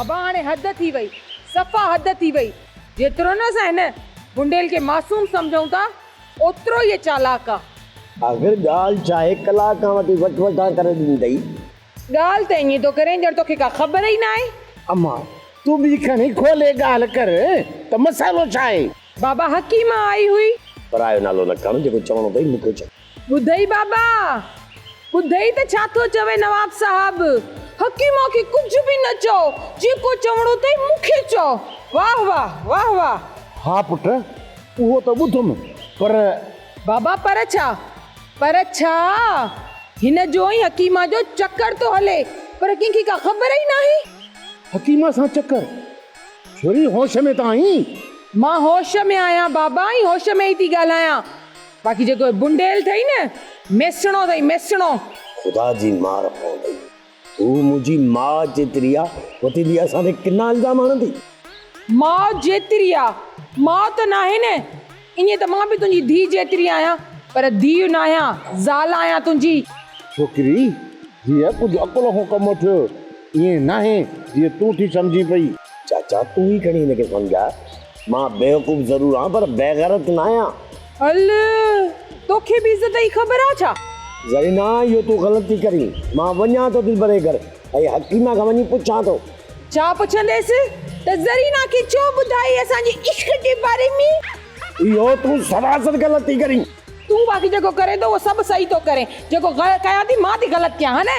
بابا هاڻي حد ٿي وئي، صفا حد ٿي وئي. جيترو نه اسان هن بنڊيل کي معصوم سمجهون ٿا، اوترو ئي چالاڪ آ. آخر ڳالهه ڇا آهي؟ ڪلاڪ کان وٺي وٺ وٺان ڪري ڏني اٿئي. ڳالهه ته ائين ٿو ڪرين ڄڻ توکي ڪا خبر ئي ناهي. امان، تون به کڻي کولي ڳالهه ڪر ته مسئلو ڇا آهي؟ بابا حڪيمه آئي هئي. پرايو نالو نه کڻ، جيڪو چوڻو اٿئي مون کي چئه. ٻڌئي بابا! ٻڌئي ته ڇا ٿو چوي نواب صاحب! حڪيمه کي ڪجهه به نه چئو، جيڪو چوڻو اٿئي مون کي چئو. واه واه! واه واه! ها پٽ، اهو ته ٻڌم، پر. بابا پر ڇا؟ پر ڇا؟ هن جو ۽ حڪيمه جو چڪر ٿو هلي، پر ڪنهن کي ڪا خبر ئي ناهي. حڪيمه سان چڪر؟ ڇوري هوش ۾ ته آهين؟ مان هوش ۾ آهيان بابا ۽ هوش ۾ ئي ٿي ڳالهايان. باقي جيڪو هي بنڊيل اٿئي نه، ميسڻو اٿئي ميسڻو. خدا جي مار پوندئي. تون منهنجي ماء جيتري آ، وتيندي اسان تي ڪنا الزام هڻندي. ماء جيتري آ، ماء ته ناهي نه. ائين ته مان به تنهنجي ڌيء جيتري آهيان، پر ڌيء ناهيان، زال آهيان تنهنجي. ڇوڪري، ڌيء ڪجهه عقل کان ڪم وٺ، ائين ناهي جيئن تون ٿي سمجهين پئي. چاچا، تون ئي کڻي هن کي سمجهاء، مان بيوقوف ضرور آهيان پر بيغيرت ناهيان. هل، توکي به عزت جي خبر آ ڇا؟ زرينا، اهو تون غلط ٿي ڪرين. مان وڃان ٿو دلبر جي گهر ۽ حڪيمه کان وڃي پڇان ٿو. ڇا پڇنديس ته زرينا کي ڇو ٻڌائي اسان جي عشق جي باري ۾؟ اهو تون سراسر غلط ٿي ڪرين. تون باقي جيڪو ڪرين ٿو اهو سڀ صحيح ٿو ڪرين. جيڪو ڪيان ٿي مان ٿي غلط ڪيان ها نه؟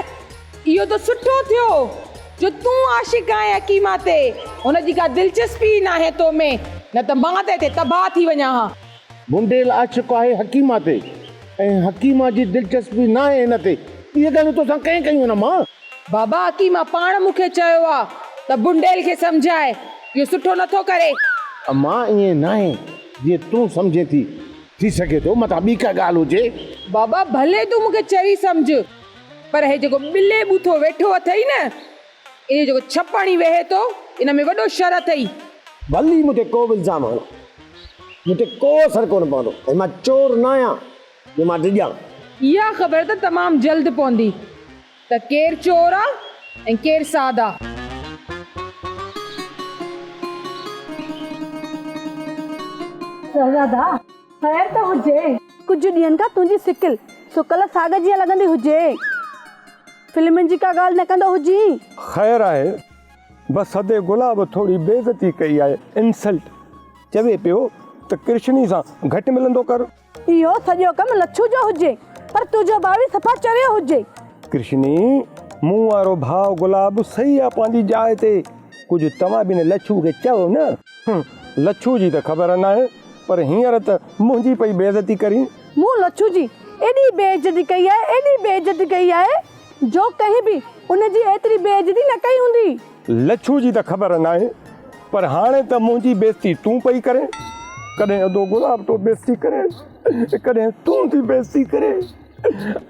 اهو ته سٺو ٿيو جو تون عاشق آهين حڪيمه تي. هن جي ڪا دلچسپي ئي ناهي تو ۾، نه ته مان ته هتي تباهه ٿي وڃان ها. ڀونڊيل عاشق آهي حڪيمه تي ۽ حڪيمه جي دلچسپي ناهي هن تي. اهي ڳالهيون توسان ڪنهن ڪيون آهن امان؟ بابا حڪيمه پاڻ مون کي چيو آ ته ڀونڊيل کي سمجهاء، اهو سٺو نٿو ڪري. امان ائين ناهي جيئن تون سمجهين ٿي. ٿي سگهي ٿو متان ٻي ڪا ڳالهه هجي. بابا ڀلي تون مون کي چري سمجهه پر هي جيڪو ٻلي ٻوٿو ويٺو اٿئي نه، ان جو جيڪو ڇپ هڻي ويهي ٿو، ان ۾ وڏو شر اٿئي. ڀلي مون تي ڪو به الزام هڻ، مون تي ڪو اثر ڪونه پوندو ۽ مان چور ناهيان جو مان ڊڄان. اها خبر ته تمام جلد پوندي ته ڪير چور آ ۽ ڪير ساڌ آ. شهزادا، خير ته هجي. ڪجهه ڏينهن کان تنهنجي سڪل سڪل ساڳ جيان لڳندي هجي. فلمن جي ڪا ڳالهه نه ڪندو هجين. خير آهي، بس ادي گلاب ٿوري بيعزتي ڪئي آهي، Insult، چوي پيو ته ڪرشني سان گهٽ ملندو ڪر. اهو سڄو ڪم لڇو جو هجي، پر تنهنجو ڀاء به صفا چريو هجي. ڪرشني، مون وارو ڀاء گلاب صحيح آ پنهنجي جاء تي، ڪجهه توهان به هن لڇو کي چئو نه. لڇو جي ته خبر ناهي، پر هينئر ته منهنجي پئي بيعزتي ڪرين. مون لڇو جي ايڏي بيعزتي ڪئي آهي، ايڏي بيعزتي ڪئي آهي، جو ڪنهن به ان جي ايتري بيعزتي نه ڪئي هوندي. لڇو جي ته خبر ناهي، پر هاڻي ته منهنجي بيعزتي تون پئي ڪرين. ڪڏهن ادو گلاب ٿو بيعزتي ڪري، ڪڏهن تون ٿي بيعزتي ڪرين.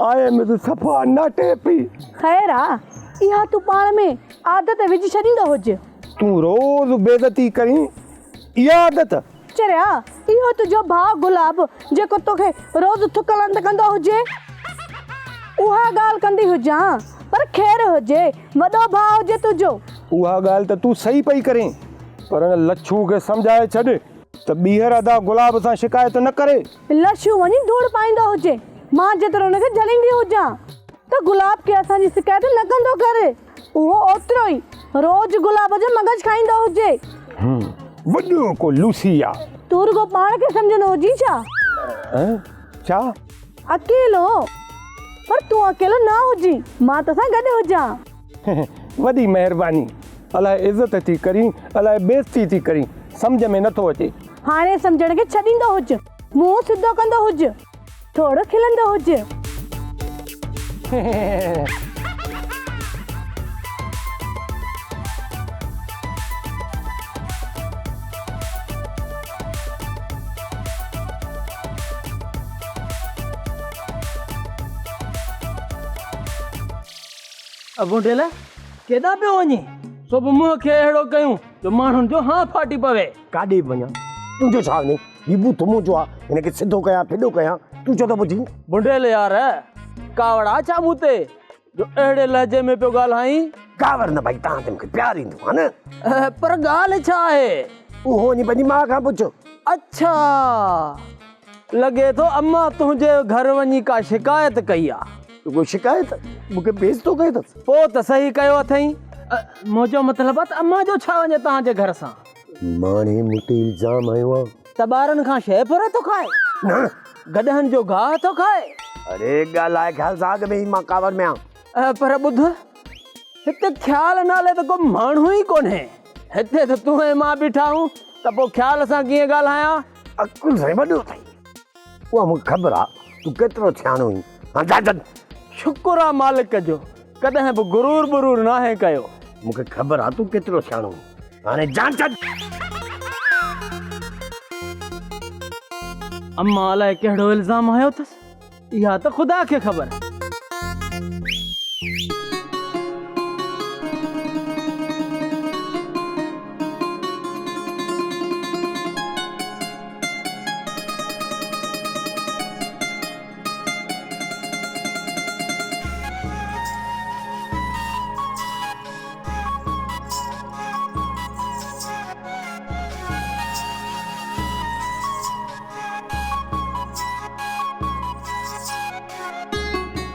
I M صفا not happy. خير آ، اها تون پاڻ ۾ عادت وجهي ڇڏيندو هج. تون روز بيعزتي ڪرين، اها عادت؟ چريا، اهو تنهنجو ڀاء گلاب جيڪو توکي روز ٿڪ لنت ڪندو هجي. اها ڳالهه ڪندي هجان، پر خير هجي، وڏو ڀاء هجي تنهنجو. اها ڳالهه ته تون صحيح پئي ڪرين، پر ان لڇو کي سمجهائي ڇڏ ته ٻيهر ادا گلاب سان شڪايت نه ڪري. لڇو وڃي ڌوڙ پائيندو هجي، مان جيترو ان کي جهليندي هجان ته گلاب کي اسان جي شڪايت نه ڪندو ڪر. اهو اوترو ئي روز گلاب جو مغز کائيندو هجي. هون، وڏو ڪو لوسي آ. تون رڳو پاڻ کي سمجهندو هجين ڇا؟ هه، ڇا؟ اڪيلو؟ پر تون اڪيلو نه هجين، مان توسان گڏ هجان. وڏي مهرباني. الائي عزت ٿي ڪرين، الائي بيعزتي ٿي ڪرين، سمجهه ۾ نٿو اچي. هاڻي سمجهڻ کي ڇڏيندو هج، منهن سڌو ڪندو هج. ٿورو کلندو هج. ابونڊيل، ڪيڏانهن پيو وڃين؟ سو به منهن کي اهڙو ڪيون جو ماڻهن جو هانء ڦاٽي پوي. ڪاڏي به وڃان، تنهنجو ڇا وڃي؟ هي ٻوٿ منهنجو آ، هن کي سڌو ڪيان، ڦڏو ڪيان، تون ڇو ٿو پڇين؟ ڀنڊيل يار، ڪاوڙ آ ڇا مون تي؟ جو اهڙي لهجي ۾ پيو ڳالهائين؟ ڪاوڙ نه ڀائي، توهان تي مون کي پيار ايندو آهي نه. پر ڳالهه ڇا آهي؟ اهو وڃي پنهنجي ماء کان پڇ. اڇا! لڳي ٿو اما تنهنجي گهر وڃي ڪا شڪايت ڪئي آ. رڳو شڪايت؟ مون کي بيعزتو ڪيو اٿس. پوء ته صحيح ڪيو اٿئي. منهنجو مطلب آ ته اما جو ڇا وڃي توهان جي گهر سان؟ ماڻهي مون تي الزام هنيو آ. ته ٻارن کان شيء ڦري ٿو کائي؟ نه. گڏهن جو گاهه ٿو کائي؟ اڙي ڳالهائي خيال سان اڳ ۾ ئي مان ڪاوڙ ۾ آهيان. پر ٻڌ، هتي خيال نالي ته ڪو ماڻهو ئي ڪونهي. هتي ته تون ۽ مان بيٺا آهيون ته پوء خيال سان ڪيئن ڳالهايان؟ عقل سائين وڏو اٿئي. اها مون کي خبر آ تون ڪيترو سياڻو آهين. هاڻ جا جن. شڪر آ مالڪ جو ڪڏهن به غرور برور ناهي ڪيو. مون کي خبر آ تون ڪيترو سياڻو آهين. هاڻي جان ڇڏ. امان الائي ڪهڙو الزام هنيو اٿس، اها ته خدا کي خبر.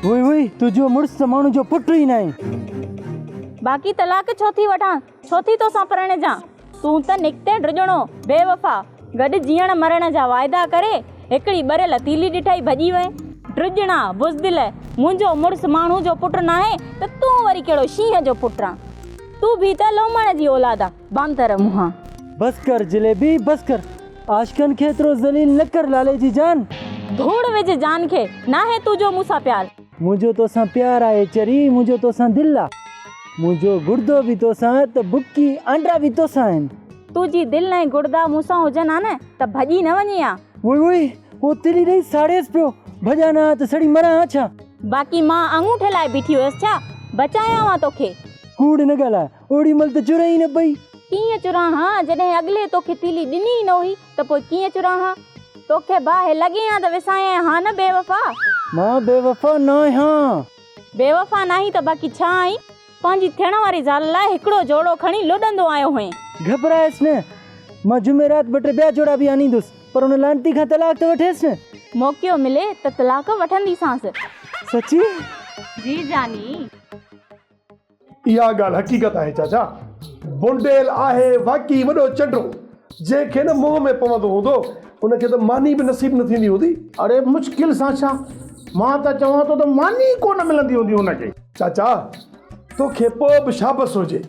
وئي وئي تنهنجو مڙس ته ماڻهو جو پٽ ئي ناهي. باقي طلاق ڇو ٿي وٺان، ڇو ٿي توسان پرڻجان. تون ته نڪتين ڊڄڻو، بي وفا. گڏ جيئڻ مرڻ جا واعدا ڪري، هڪڙي ٻريل تيلي ڏٺائي ڀڄي وئين. ڊڄڻا، بزدل، منهنجو مڙس ماڻهو جو پٽ ناهي ته تون وري ڪهڙو شينهن جو پٽ آن. تون به ته لومڙ جي اولاد آن، باندر منهان. بس ڪر جليبي، بس ڪر. عاشقن کي ايترو ذليل نه ڪر لالي جي جان. ڌوڙ وجهه جان کي، ناهي تنهنجو مون سان پيار. منهنجو توسان پيار آهي چري، منهنجو توسان دل آ. منهنجو گڙدو به توسان ته بڪي آنڊا به توسان آهن. تنهنجي دل ۽ گڙدا مون سان هجن ها نه ته ڀڄي نه وڃين ها. ووئي ووئي، هو تيلي ڏئي ساڙيس پيو، ڀڄان ها ته سڙي مران ها ڇا؟ باقي مان آڱوٺي لاء بيٺي هيس ڇا؟ بچايان ها توکي. ڪوڙ نه ڳالهاء، اوڏي مهل ته چرين ئي نه پئي. ڪيئن چران ها، جڏهن اڳلي توکي تيلي ڏني ئي نه هئي ته پوء ڪيئن چران ها؟ توکي باهه لڳي ها ته وسايانء ها نه بيوفا. مان بيوفا ناهيان. بيوفا ناهين ته باقي ڇا آهين؟ پنهنجي ٿيڻ واري زال لاء هڪڙو جوڙو کڻي لڏندو آيو هئين. گهٻرائيس نه، مان جمعي رات ٻه ٽي ٻيا جوڙا به آڻيندس، پر ان لعنتي کان طلاق ته وٺيس نه. موقعو ملي ته طلاق وٺنديسانس. سچي؟ جي جاني. اها ڳالهه حقيقت آهي چاچا. بونڊيل آهي واقعي وڏو چنڊو. جنهن کي نه منهن ۾ پوندو هوندو ان کي ته ماني به نصيب نه ٿيندي هوندي. اڙي مشڪل سان ڇا؟ مان ته چوان ٿو ته ماني ئي ڪو نه ملندي هوندي هن کي. چاچا توکي پوء به شابس هجي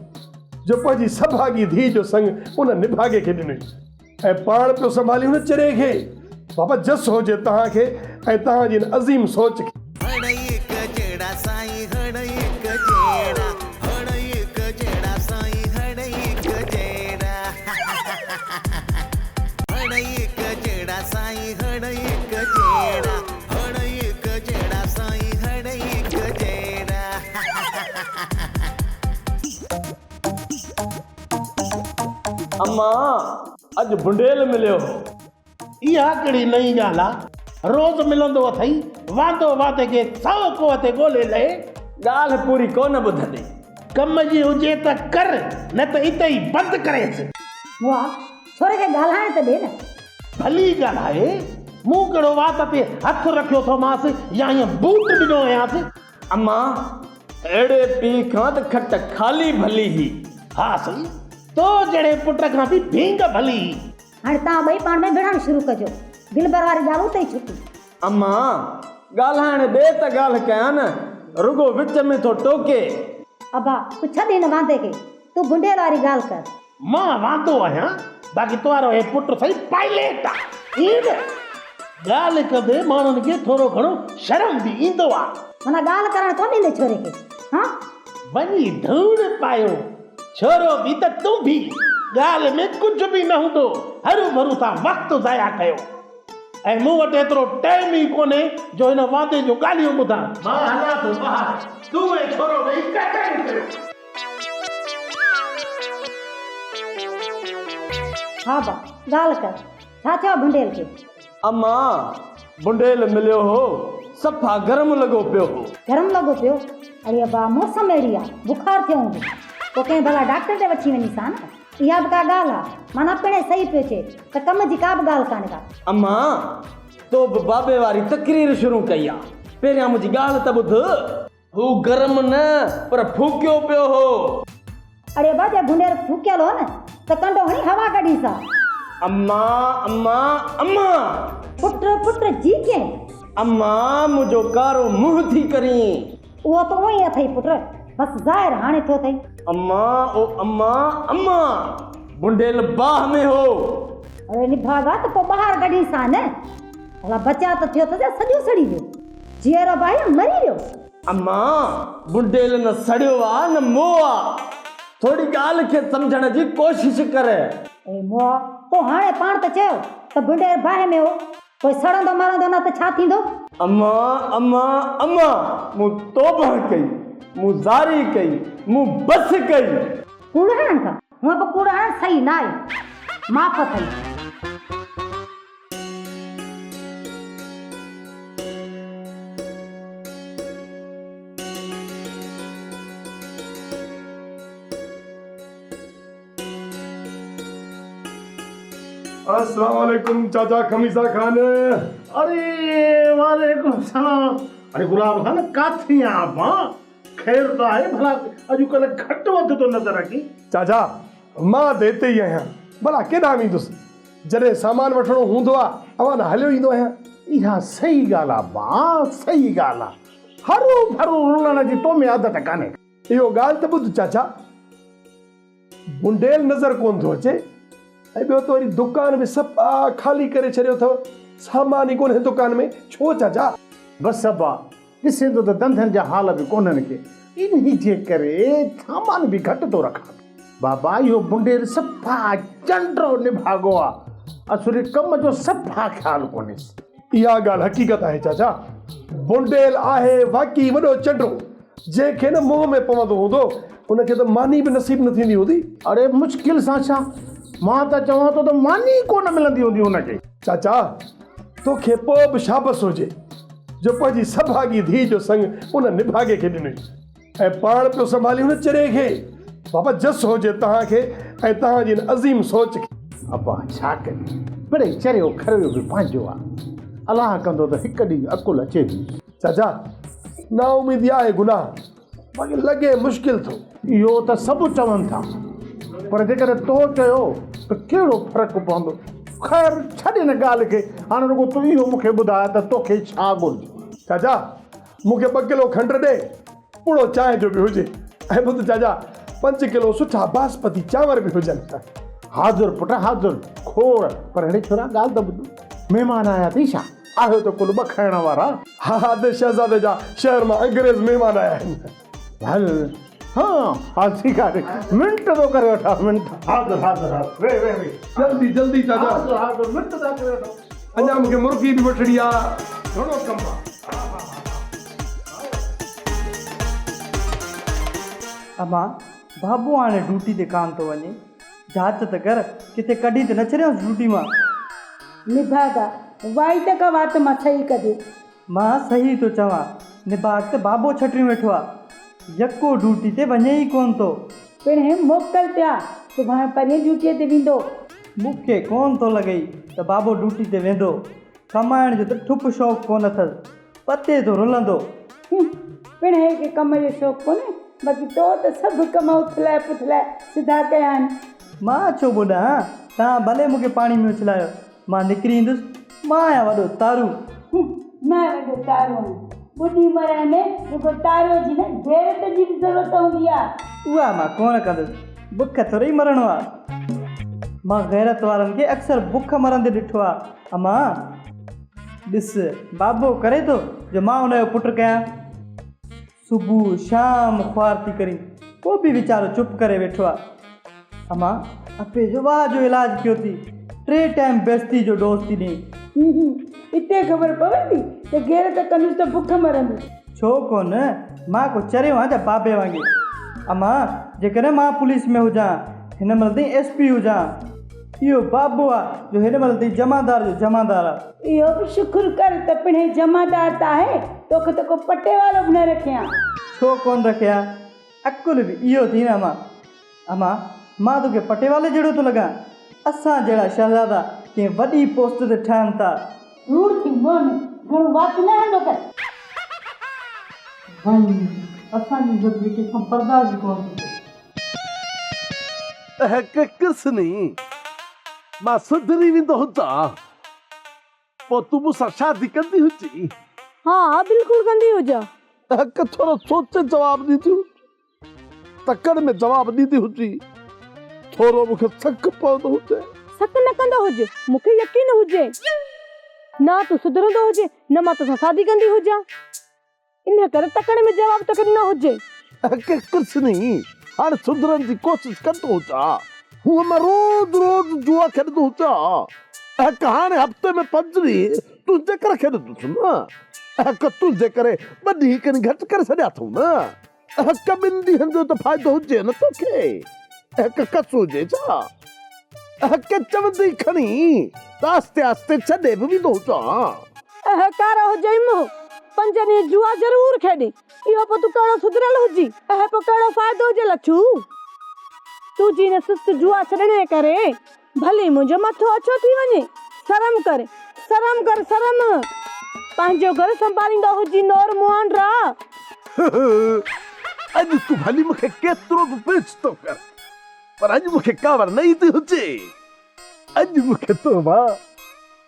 جو پنهنجي سڀاڳي ڌيء جو سڱ ان نڀاڳي کي ڏنوئي ۽ پاڻ پيو سنڀالين ان چري کي. بابا جس هجي توهان کي ۽ توهان جي ان عظيم سوچ کي. هڙئي هڪ جهڙا سائين هڙئي هڪ جهڙا هڙئي هڪ جهڙا سائين هڙئي هڪ جهڙا هڙئي هڪ جهڙا سائين هڙئي هڪ جهڙا هڙئي هڪ جهڙا سائين هڙئي هڪ جهڙا. امان اڄ بنڊيل مليو هو. اها ڪهڙي نئين ڳالهه آ؟ روز ملندو اٿئي، واندو واندي کي سئو ڪوهه تي ڳولي لهي. ڳالهه پوري ڪونه ٻڌندي. ڪم جي هجي ته ڪر، نه ته اتي ئي بند ڪريس. واهه، ڇوري کي ڳالهائڻ ته ڏي نه. ڀلي ڳالهائي، مون ڪهڙو وات تي هٿ رکيو ٿومانس يا ائين بوٽ ڏنو آهيانس. امان، اهڙي پيء کان ته کٽ خالي ڀلي هئي. ها سائين، تو جهڙي پٽ کان به ڀينگ ڀلي هئي. هاڻي توهان ٻئي پاڻ ۾ وڙهڻ شروع ڪجو. دلبر واري ڳالهه اتي ئي ڇٽي. امان، ڳالهائڻ ڏي ته ڳالهه ڪيان نه، رڳو وچ ۾ ٿو ٽوڪي. ابا، تون ڇڏ هن واندي کي، تون ڀنڊيل واري ڳالهه ڪر. مان واندو آهيان، باقي توهارو هي پٽ سائين پائليٽ آ. ائين نه؟ ڳالهه ڪندي ماڻهن کي ٿورو گهڻو شرم به ايندو آ. معنيٰ ڳالهه ڪرڻ ڪونه ڏيندين ڇوري کي، هان؟ وڃي ڌوڙ پايو. ڇورو به ته تون به. ڳالهه ۾ ڪجهه به نه هوندو، هروڀرو ٿا وقت ضايع ڪيو. ۽ مون وٽ ايترو ٽائيم ئي ڪونهي جو هن واندي جون ڳالهيون ٻڌان. مان هلان ٿو ٻاهر، تون ۽ ڇورو ويهي ڪچهريون ڪريو. ها با، ڳالهه ڪر. ڇا ٿيو آ ڀنڊيل کي؟ امان، بنڊيل مليو هو، صفا گرم لڳو پيو هو. گرم لڳو پيو؟ اڙي ابا موسم اهڙي آ، بخار ٿيو هوندو. پوء ڪنهن ڀلا ڊاڪٽر ڏي وٺي وڃيس ها نه. اها به ڪا ڳالهه آ. معنيٰ پڻهين صحيح پيو چئي ته ڪم جي ڪا به ڳالهه ڪانهي ڪا. اما، تو به بابي واري تقرير شروع ڪئي آ. پهريان منهنجي ڳالهه ته ٻڌ. هو گرم نه پر ڦوڪيو پيو هو. اڙي ابا جي ڀونڊير ڦوڪيل هو نه ته ڪنڊو هڻي هوا ڪڍيس ها. اما اما اما. پٽ پٽ جي ڪئين. اما منهنجو ڪارو منهن ٿي ڪرين. اهو ته اونئين ئي اٿئي پٽ بس ظاهر هاڻي ٿيو اٿئي. اما او اما اما. ڀونڊيل باهه ۾ هو. اڙي نڀاڳا ته پوء ٻاهر ڪڍيس ها نه. ڀلا بچاء ته ٿيو اٿس يا سڄو سڙي ويو. جيئرو به آهي يا مري ويو؟ اما، بنڊيل نه سڙيو آ نه مئو آ. ٿوري ڳالهه کي سمجهڻ جي ڪوشش ڪر. اي مئا، تو هاڻي پاڻ ته چيو ته بنڊيل باهه ۾ هو، پوء سڙندو مرندو نه ته ڇا ٿيندو؟ اما، اما، اما، مون توبهه ڪئي، مون زاري ڪئي، مون بس ڪئي. ڪوڙ هڻن ٿا، هونء به ڪوڙ هڻڻ صحيح ناهي. معاف اٿئي. السلام عليڪم چاچا خميسا خان. اري وعليڪم السلام. اري گلاب خان ڪاٿي آن ابا؟ خير ته آهي ڀلا اڄڪلهه گهٽ وڌ ٿو نظر اچين. چاچا مان ته هتي ئي آهيان ڀلا ڪيڏانهن ويندس. جڏهن سامان وٺڻو هوندو آ اوهان ڏانهن هليو ايندو آهيان. اها صحيح ڳالهه آ ڀاء صحيح ڳالهه آ. هرو ڀرو رلڻ جي تو ۾ عادت ڪانهي. اهو ڳالهه ته ٻڌ چاچا. بنڊيل نظر ڪونه ٿو اچي ۽ ٻيو ته وري دڪان به صفا خالي ڪري ڇڏيو اٿو. سامان ئي ڪونهي دڪان ۾ ڇو چاچا؟ بس ابا ڏسين ٿو ته ڌنڌن جا حال به ڪونهن ڪي، انهي جي ڪري سامان به گهٽ ٿو رکان. بابا اهو بنڊير صفا چنڊو نڀاڳو آ، اصلي ڪم جو صفا خيال ڪونهيس. اها ڳالهه حقيقت آهي چاچا، بنڊيل آهي واقعي وڏو چنڊو، جنهن کي نه منهن ۾ پوندو هوندو، ان کي ته ماني به نصيب نه ٿيندي هوندي. اڙي مشڪل سان ڇا، مان ته چوان ٿو ته ماني ئي ڪونه ملندي هوندي هن کي. چاچا توکي پوء به شابس هجي جو پنهنجي سڀاڳي ڌيء جو سڱ ان نڀاڳي کي ڏنئي ۽ پاڻ پيو سنڀالي ان چري کي. بابا جس هجي توهان کي ۽ توهان جي ان عظيم سوچ کي. ابا ڇا ڪجي مڙئي چريو کرويو به پنهنجو آ. الله ڪندو ته هڪ ڏينهن عقل اچي ويندس. چاچا نااميدي آهي گناهه. باقي لڳي مشڪل ٿو. اهو ته سڀ چون ٿا پر جيڪڏهن تو چيو ته ڪهڙو فرق پوندو. خير ڇڏ ان ڳالهه کي، هاڻي رڳو تون اهو مون کي ٻڌاء ته توکي ڇا گهرجي. چاچا مون کي ٻه ڪلو کنڊ ڏي، پڙو چانهه جو به هجي ۽ ٻڌ چاچا پنج ڪلو سٺا باسمتي چانور به هجن. حاضر پٽ حاضر، کوڙ. پر هڙي ڇورا ڳالهه ته ٻڌ، مهمان آيا اٿئي ڇا؟ آهيو ته ڪل ٻه کائڻ وارا. ها ها ادي شهزادي جا شهر مان انگريز مهمان آيا آهن. هل ها ها ٺيڪ آهي منٽ ٿو ڪري وٺان منٽ. حاضر حاضر حاضر ويهه ويهه ويهه. جلدي جلدي چاچا. حاضر حاضر منٽ ٿا ڪري وٺون. اڃا مونکي مرغي به وٺڻي آ گهڻو ڪم آ. امان بابو هاڻي ڊيوٽي تي ڪانه ٿو وڃي. جاچ ته ڪر، ڪٿي ڪڍي ته نه ڇڏيانس ڊيوٽي مان. نڀاڳا، وائي ته ڪا وات مان صحيح ڪڍي. مان صحيح ٿو چوان، نڀاڳ ته بابو ڇٽريون ويٺو آ. يڪو ڊيوٽي تي وڃي ئي ڪونه ٿو. پڻهين موڪل تي آ، سڀاڻي پرينء ڊيوٽيء تي ويندو. مون کي ڪونه ٿو لڳئي ته بابو ڊيوٽي تي ويندو. ڪمائڻ جو ته ٺپ شوق ڪونه اٿس. پتي ٿو رلندو. هون، پڻهين کي ڪم جو شوق ڪونهي، باقي تو ته سڀ ڪم اٿلائي پٿلائي سڌا ڪيا آهن. مان ڇو ٻڏان، توهان ڀلي مون کي پاڻي ۾ اڇلايو، مان نڪري ايندس، مان آهيان وڏو تارو. هون، مان وڏو تارو آهيان. ٻڏي مرڻ ۾ رڳو تارو جي نه، غيرت جي به ضرورت هوندي آ. اها مان ڪونه ڪندس، بک ٿورئي مرڻو آ. مان غيرت وارن کي اڪثر بک مرندي ڏٺو آ، امان. ڏس، بابو ڪري ٿو جو مان ان جو پٽ ڪيان. صبح شام خوار ٿي ڪرين، پوء به ويچارو چپ ڪري ويٺو آ. امان، اپي جو واهه جو علاج ڪيو ٿي، ٽي ٽائيم بيستي جو ڊوز ٿي ڏئين. اتي خبر پوي ٿي ته غيرت ڪندس ته بک مرندس. ڇو ڪونه، مان ڪو چريو آهيان ڇا بابي وانگي. امان، جيڪڏهن مان پوليس ۾ هجان، هن مهل تائين ايس پي هجان. اهو بابو آ جو هن مهل تائين جمعدار جو جمعدار آ. اهو به شڪر ڪر ته پڻهين جمعدار ته آهي، توکي ته ڪو پٽيوالو به نه رکي ها. ڇو ڪونه رکي ها؟ عقل به اهو ٿي نه امان. امان، مان توکي پٽيوالي جهڙو ٿو لڳان؟ اسان جهڙا شهزادا ڪنهن وڏي پوسٽ تي ٺهن ٿا. ڌوڙ ٿي منهن ۾، گهڻو وات نه هڻندو ڪر. وڃ، اسان جي عزت به ڪنهن کان برداشت ڪونه ٿي ٿئي. اهڪ ڪرسني، مان سڌري ويندو هجان، پوء تون مون سان شادي ڪندي هجين؟ ها، بلڪل ڪندي هجان. اهڪ ٿورو سوچي جواب ڏيندي هج، تڪڙ ۾ جواب ڏيندي هجين، ٿورو مون کي سڪ پوندو هجي. سڪ نه ڪندو هج، مون کي يقين هجي. نه تون سڌرندو هجين، نه مان توسان شادي ڪندي هجان. انهيء ڪري تڪڙ ۾ جواب توکي ڏنو هجي. اهڪ ڪرسني، هاڻ سڌرڻ جي ڪوشش ڪندو هجان. هونء مان روز روز جوا کيڏندو هجان. اهڪ هاڻي هفتي ۾ پنج ڏينهن تنهنجي ڪري کيڏندس نه. اهڪ تنهنجي ڪري ٻه ڏينهن کن گهٽ ڪري ڇڏيا اٿئون نه. اهڪ ٻن ڏينهن جو ته فائدو هجي نه توکي. اهڪ ڪس هجي ڇا؟ اهڪ چوندي کڻي ته آهستي آهستي ڇڏي به ويندو هجان. اهي ڪارو هجئي منهن، پنج ڏينهن جوا ضرور کيڏين. اهو پوء تون ڪهڙو سڌريل هجين؟ اهي پوء ڪهڙو فائدو هجي لڇو؟ تنهنجي هن سست جوا ڇڏڻ جي ڪري ڀلي منهنجو مٿو اڇو ٿي وڃي. شرم ڪر، شرم ڪر، شرم! پنهنجو گهر سنڀاليندو هجين نور مهانڊرا! اڄ تون ڀلي مون کي ڪيترو به بيعزتو ڪر، پر اڄ مون کي ڪاوڙ نه ايندي هجي. اڄ مون کي تو مان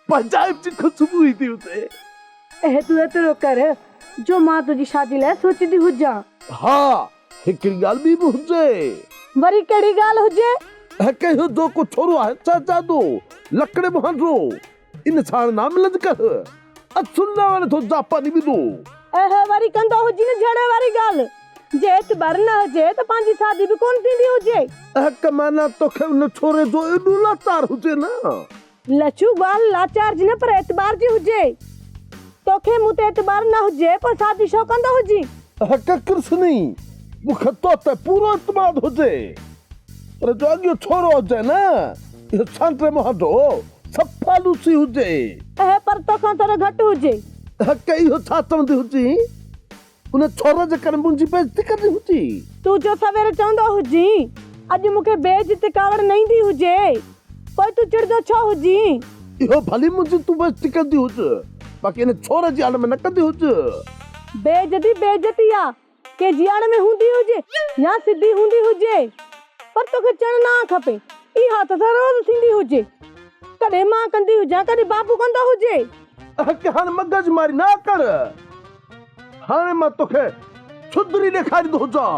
پنهنجائپ جي خوشبو ايندي هجي. اهي تون ايترو ڪر جو مان تنهنجي شادي لاء سوچيندي هجان. ها، هڪڙي ڳالهه ٻي به هجي. وري ڪهڙي ڳالهه هجي؟ اهي ڪنهن جو ڪو ڇورو آهي شهزادو، لڪڙي مهانڊو، ان ساڻ نه ملند ڪر. اصل نه وڻي ٿو جاپاني ٻڌو. اهي وري ڪندو هجي نه جهيڙي واري ڳالهه. جي اعتبار نه هجي ته پنهنجي شادي به ڪونه ٿيندي هجي. اهڪ معنيٰ توکي ان ڇوري جو ايڏو لاچار هجي نه. لڇو ڳالهه لاچار جي نه پر اعتبار جي هجي. توکي مون تي اعتبار نه هجي پوء شادي ڇو ڪندو هجين. اهڪ ڪرسني، مون کي تو تي پورو اعتماد هجي پر جو اڳيون ڇورو هجي نه اهو سانٽي مهانڊو صفا لوسي هجي. اهي پر توکان ٿورو گهٽ هجي. اهڪ اهو ڇا چوندي هجين؟ ان ڇوري جي ڪري منهنجي بيعزتي ڪندي هجي. تون جو سوير چوندو هجين، اڄ مون کي بيعزتي ڪاوڙ نه ايندي هجي، پوء تون چڙندو ڇو هجين؟ اهو ڀلي منهنجي تون بيعزتي ڪندي هج، باقي ان ڇوري جي آڙ ۾ نه ڪندي هج. بيعزتي بيعزتي آ، ڪنهن جي آڙ ۾ هوندي هجي يا سڌي هوندي هجي، پر توکي چڙ نه کپي، اها ته روز ٿيندي هجي. ڪڏهن مان ڪندي هجان، ڪڏهن بابو ڪندو هجي. اهڪ هاڻ مغز ماري نه ڪر. هاڻي مان توکي سڌري ڏيکاريندو هجان.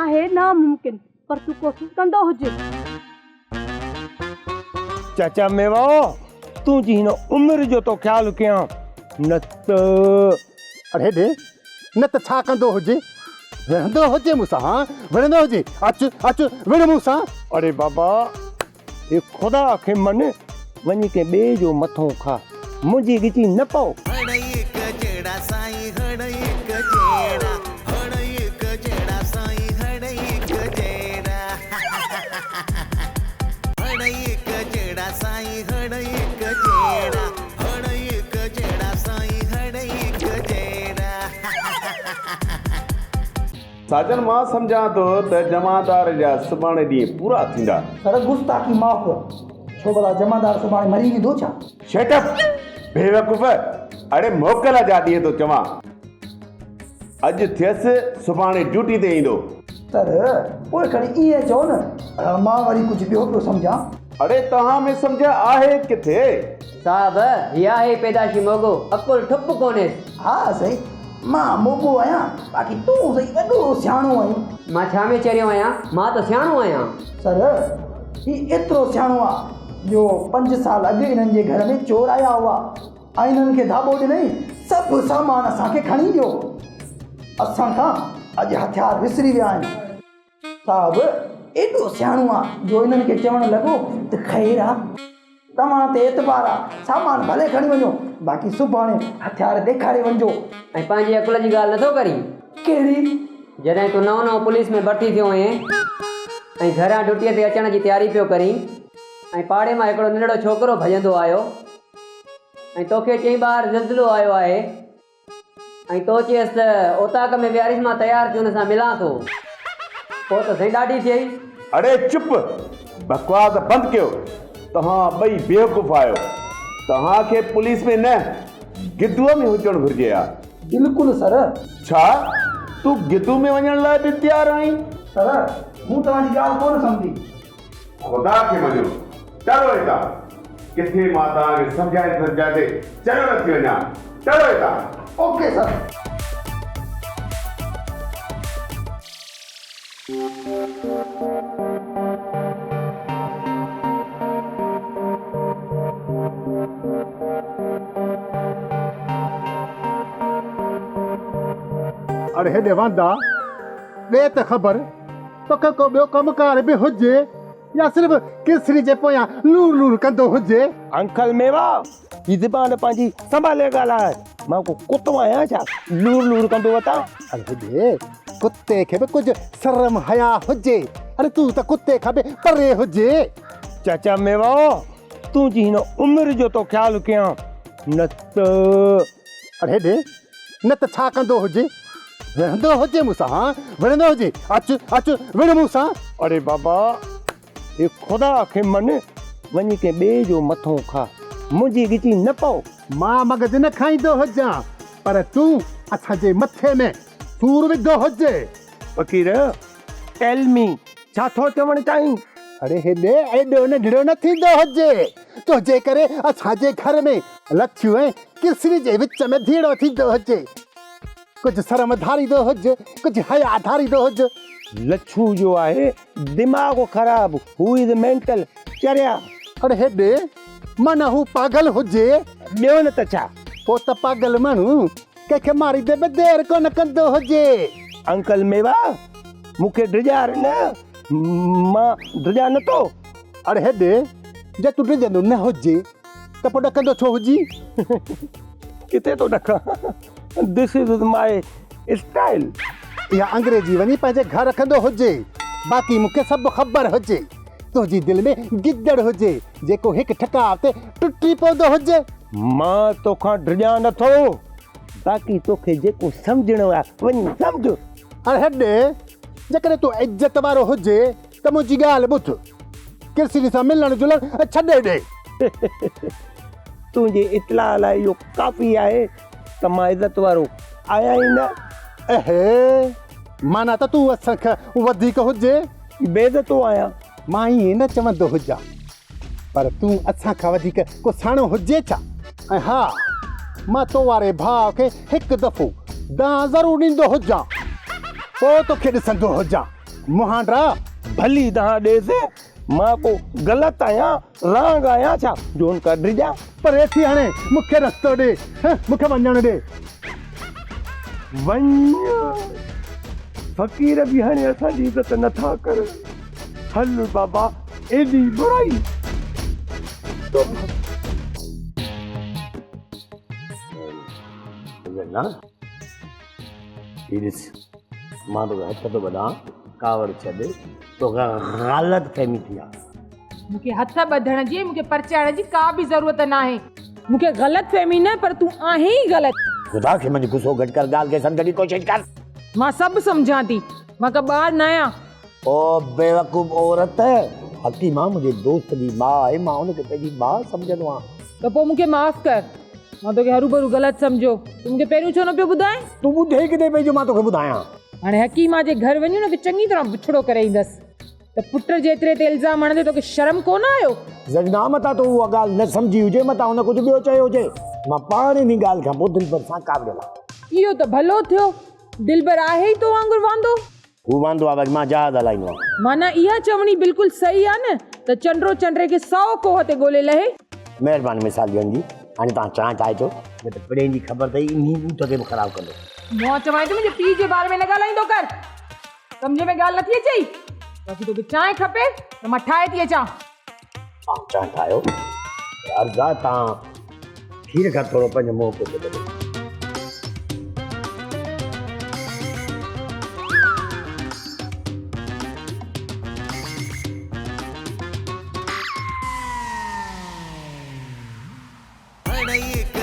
آهي ناممڪن پر تون ڪوشش ڪندو هج. چاچا ميوا تنهنجي هن عمر جو ٿو خيال ڪيان نه ته. اڙي ڙي نه ته ڇا ڪندو هجي وڙهندو هجي مون سان ها وڙهندو هجي اچ اچ وڙهه مون سان. اڙي بابا اي خدا کي مڃ، وڃي ڪنهن ٻئي جو مٿو کاء، منهنجي ڳچي نه پئو. هڙئي هڪ جهڙا سائين هڙئي هڪ جهڙا هڙئي هڪ جهڙا سائين هڙئي هڪ جهڙا هڙئي هڪ جهڙا سائين هڙئي هڪ جهڙا هڙئي هڪ جهڙا سائين هڙئي هڪ جهڙا. ساجن مان سمجهان ٿو ته جمعدار جا سڀاڻي ڏينهن پورا ٿيندا. سر گستاخي معاف ڇو ڀلا جمعدار سڀاڻي مري ويندو ڇا؟ شيٽ اپ بيوقوف اڙي موڪل جا ڏينهن ٿو چوان اڄ ٿيس سڀاڻي ڊيوٽي تي ايندو. سر پوء کڻي ائين چئو نه مان وري ڪجهه ٻيو پيو سمجهان. اڙي توهان ۾ سمجهه آهي ڪٿي؟ صاحب هي آهي پيدائشي موڳو عقل ٺپ ڪونهيس. ها سائين مان موڳو آهيان باقي تون سائين وڏو سياڻو آهين. مان ڇا ۾ چريو آهيان مان ته سياڻو آهيان. سر هي ايترو سياڻو آ جو پنج سال اڳ انهن جي گهر ۾ چور آيا هئا ۽ انهن کي ڌاٻو ڏنئي سڀ سامان اسان کي کڻي ويو. اسان کان اڄ هٿيار وسري ويا آهن. صاحب ايڏو سياڻو آ جو انهن کي چوڻ لڳو ته خير آ توهان تي اعتبار آ سامان ڀلي کڻي وڃو باقي سڀاڻي هٿيار ڏيکاري وڃجو. ۽ پنهنجي عقل جي ڳالهه نٿو ڪرين؟ ڪهڙي؟ جڏهن تون نئون نئون پوليس ۾ ڀرتي ٿيو هئين ۽ گهران ڊيوٽيء تي اچڻ جي تياري پيو ڪرين. ۽ پاڙي مان هڪڙو ننڍڙو ڇوڪرو ڀڄندو آيو ۽ توکي چيائين ٻاهر زلزلو آيو آهي ۽ تو چيس ته اوطاق ۾ ويهاريس مان تيار ٿي ان سان ملان ٿو. پوء ته سائين ڏاڍي ٿيئي. اڙي چپ! بڪواس بند ڪيو. توهان ٻئي بيوقوف آهيو. توهان کي پوليس ۾ نه گدوء ۾ هجڻ گهرجي ها. بلڪل سر. ڇا تون گدو ۾ وڃڻ لاء به تيار آهين؟ سر، مون توهان جي ڳالهه ڪونه سمجهي. خدا کي مڃو، ٽرو هتان. ڪٿي مان توهان کي سمجهائيندي سمجهائيندي چريو نه ٿي وڃان. ٽرو هتان. Okay sir. اڙي هيڏي واندا، ڏي ته خبر، توکي ڪو ٻيو ڪم ڪار به هجي يا صرف ڪيسري جي پويان لور لور ڪندو هجي. انڪل ميوا، هي زبان پنهنجي سنڀالي ڳالهاء، مان ڪو ڪتو آهيان ڇا لور لور ڪندو وتان. اڙي هيڏي، ڪتي کي به ڪجهه شرم حياء هجي، اڙي تون ته ڪتي کان به پري هجي. چاچا ميوا، تنهنجي هن عمر جو ٿو خيال ڪيان، نه ته. اڙي هيڏي، نه ته ڇا ڪندو هجي؟ وڙهندو هجي مون سان، هان؟ وڙهندو هجي، اچ، اچ، وڙهه مون سان. اڙي بابا، هي خدا کي مڃ، وڃي ڪنهن ٻئي جو مٿو کاء، منهنجي ڳچي نه پئو. مان مغز نه کائيندو هجان، پر تون اسان جي مٿي ۾ سور وڌو هجي. فقير، ٽيل مي، ڇا ٿو چوڻ چاهين؟ اڙي هيڏي ايڏو ننڍڙو نه ٿيندو هجي، تنهنجي ڪري اسان جي گهر ۾ لڇيون ۽ ڪرسني جي وچ ۾ ڌيڙو ٿيندو هجي. ڪجهه شرم ڌاريندو هج، ڪجهه حياء ڌاريندو هج. لڇو جو آهي دماغ خراب، هو از مينٽل، چريا. اڙي هيڏي، معنيٰ هو پاڳل هجي. ٻيو نه ته ڇا؟ پوء ته پاڳل ماڻهو ڪنهن کي ماريندي به دير ڪونه ڪندو هجي. انڪل ميوا، مون کي ڊڄار نه، مان ڊڄان نه ٿو. اڙي هيڏي، جي تون ڊڄندو نه هجين ته پوء ڏڪندو ڇو هجين؟ ڪٿي ٿو ڏڪان، this is my style. اها انگريزي وڃي پنهنجي گهر رکندو هجي، باقي مون کي سڀ خبر هجي. تنهنجي دل ۾ گدڙ هجي، جيڪو هڪ ٺڪاء تي ٽٽي پوندو هجي. مان توکان ڊڄان نه ٿو، باقي توکي جيڪو سمجهڻو آهي وڃي سمجهه. اڙي هيڏي، جيڪڏهن تون عزت وارو هجين ته منهنجي ڳالهه ٻڌ. ڪرسني سان ملڻ جلڻ ڇڏي ڏي. تنهنجي اطلاع لاء اهو ڪافي آهي ته مان عزت وارو آهيان ئي نه. اهي، معنيٰ ته تون اسان کان وڌيڪ هجين. بي عزتو آهيان. مان ائين نه چوندو هجان، پر تون اسان کان وڌيڪ ڪو ساڻو هجين ڇا؟ ۽ ها، مان تو واري ڀاء کي هڪ دفعو دانهن ضرور ڏيندو هجان، پوء توکي ڏسندو هجان. مهانڊا! ڀلي دانهن ڏيس، مان ڪو غلط آهيان، رانگ آهيان ڇا جو هن کان ڊڄان؟ پري ٿي هاڻي مون کي رستو ڏي، مون کي وڃڻ ڏي. وڃ، فقير به هاڻي اسان جي عزت نه ٿا ڪرن. هل بابا، ايڏي برائي. توبه. نه، هي ڏس، مان توکي هٿ ٿو ٻڌان، ڪاوڙ ڇڏ، توکان غلط فهمي ٿي آ. مون کي هٿ ٻڌڻ جي ۽ مون کي پرچائڻ جي ڪا به ضرورت ناهي. مون کي غلط فهمي نه پر تون آهين ئي غلط. خدا کي مڃ، غصو گهٽ ڪر، ڳالهه کي سمجهڻ جي ڪوشش ڪر. مان سڀ سمجهان ٿي، مان ڪا ٻار ناهيان. او بيوقوف عورت، حڪيما منهنجي دوست جي ماء آهي، مان ان کي پنهنجي ماء سمجهندو آهيان. ته پوء مون کي معاف ڪر، مان توکي هروڀرو غلط سمجهيو. تون مون کي پهريون ڇو نه پيو ٻڌائين؟ تون ٻڌي ڪٿي پئي جو مان توکي ٻڌايان. هاڻي حڪيما جي گهر وڃي ان کي چڱي طرح بڇڙو ڪري ايندس. ته پٽ جيتري تي الزام هڻندي توکي شرم ڪونه آيو؟ زرينا متان تو اها ڳالهه نه سمجهي هجي، متان هن ڪجهه ٻيو چيو هجي. مان پاڻ انهي ڳالهه کان پوء دلبر سان ڪاوڙيل آهيان. اهو ته ڀلو ٿيو، دلبر آهي ئي تو وانگر واندو. هو واندو آهي باقي مان جهاز هلائيندو آهيان. معنيٰ اها چوڻي بلڪل صحيح آهي نه ته چنڊو چنڊي کي سئو ڪوهه تي ڳولي لهي. مهرباني مثال ڏيڻ جي. هاڻي توهان چانهه ٺاهي اچو. نه ته پڻهين جي خبر اٿئي انهي ٻوٿ کي به خراب ڪندو. مان چوانء ٿي منهنجي پيء جي باري ۾ نه ڳالهائيندو ڪر. سمجهه ۾ ڳالهه نٿي اچئي؟ باقي توکي چانهه کپي ته مان ٺاهي ٿي اچان. توهان چانهه ٺاهيو پر عرض آهي توهان کير کان ٿورو پنهنجو منهن ڪوسو ڪجو. हड़ई।